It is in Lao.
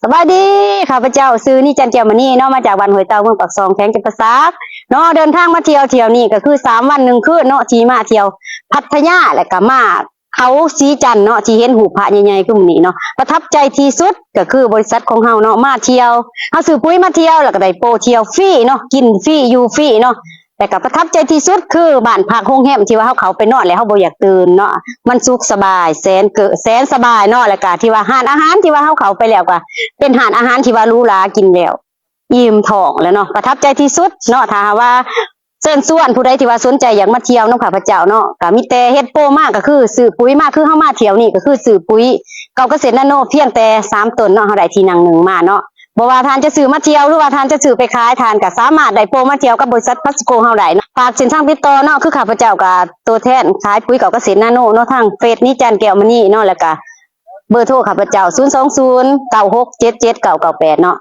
ສະບາຍດີ ຂ້າພະເຈົ້າຊື່ ນີຈັນ ແກ້ວມະນີເນາະ ມາຈາກບ້ານຫ້ວຍເຕົາ ເມືອງປາກຊ່ອງ ແຂວງຈຳປາສັກເນາະ. ເດີນທາງມາທ່ຽວ ທ່ຽວນີ້ກໍຄືສາມວັນໜຶ່ງຄືນເນາະ ທີ່ມາທ່ຽວພັດທະຍາ ແລ້ວກໍມາ ເຂົາສີຈັນເນາະ ທີ່ເຫັນຮູບພະໃຫຍ່ໆຄືມື້ນີ້ເນາະ ປະທັບໃຈທີ່ສຸດກໍຄືບໍລິສັດຂອງເຮົາເນາະ ມາທ່ຽວ ເຮົາຊື້ປຸ໋ຍມາທ່ຽວ ແລ້ວກໍໄດ້ໂປທ່ຽວຟຣີເນາະ ກິນຟຣີຢູ່ຟຣີເນາະ ແລ້ວກໍປະທັບໃຈທີ່ສຸດຄືບ້ານພັກໂຮງແຮມທີ່ວ່າເຮົາເຂົ້າໄປນອນແລ້ວເຮົາບໍ່ຢາກຕື່ນເນາະ ມັນສຸກສະບາຍ ແສນເກີ ແສນສະບາຍເນາະ ແລ້ວກໍທີ່ວ່າຮ້ານອາຫານທີ່ວ່າເຮົາເຂົ້າໄປແລ້ວກໍເປັນຮ້ານອາຫານທີ່ວ່າຫຼູຫຼາ ກິນແລ້ວ ອີ່ມທ້ອງແລ້ວເນາະ ປະທັບໃຈທີ່ສຸດເນາະ. ຖ້າຫາກວ່າເຊີນຊວນຜູ້ໃດທີ່ວ່າສົນໃຈຢາກມາທ່ຽວນຳຂ້າພະເຈົ້າເນາະ ກໍມີແຕ່ເຮັດໂປມາ ກໍຄືຊື້ປຸ໋ຍມາ ຄືເຮົາມາທ່ຽວນີ້ກໍຄືຊື້ປຸ໋ຍເກົາກະເສດນາໂນພຽງແຕ່ສາມຕົນເນາະ ເຮົາໄດ້ທີ່ນັ່ງໜຶ່ງມາເນາະ. ບໍ່ວ່າທ່ານຈະຊື້ມາທ່ຽວ ຫຼືວ່າທ່ານຈະຊື້ໄປຂາຍ ທ່ານກໍສາມາດໄດ້ໂປມາທ່ຽວກັບບໍລິສັດພັດສະໂກເຮົາໄດ້ເນາະ. ຝາກເສັ້ນທາງຕິດຕໍ່ເນາະ ຄືຂ້າພະເຈົ້າກໍຕົວແທນຂາຍປຸ໋ຍເກົາກະເສດນາໂນເນາະ ທາງເຟສ ນີຈັນ ແກ້ວມະນີເນາະ ແລ້ວກໍ ເບີໂທຂ້າພະເຈົ້າ ສູນສອງສູນ ເກົ້າຫົກເຈັດເຈັດ ເກົ້າເກົ້າແປດ ເນາະ.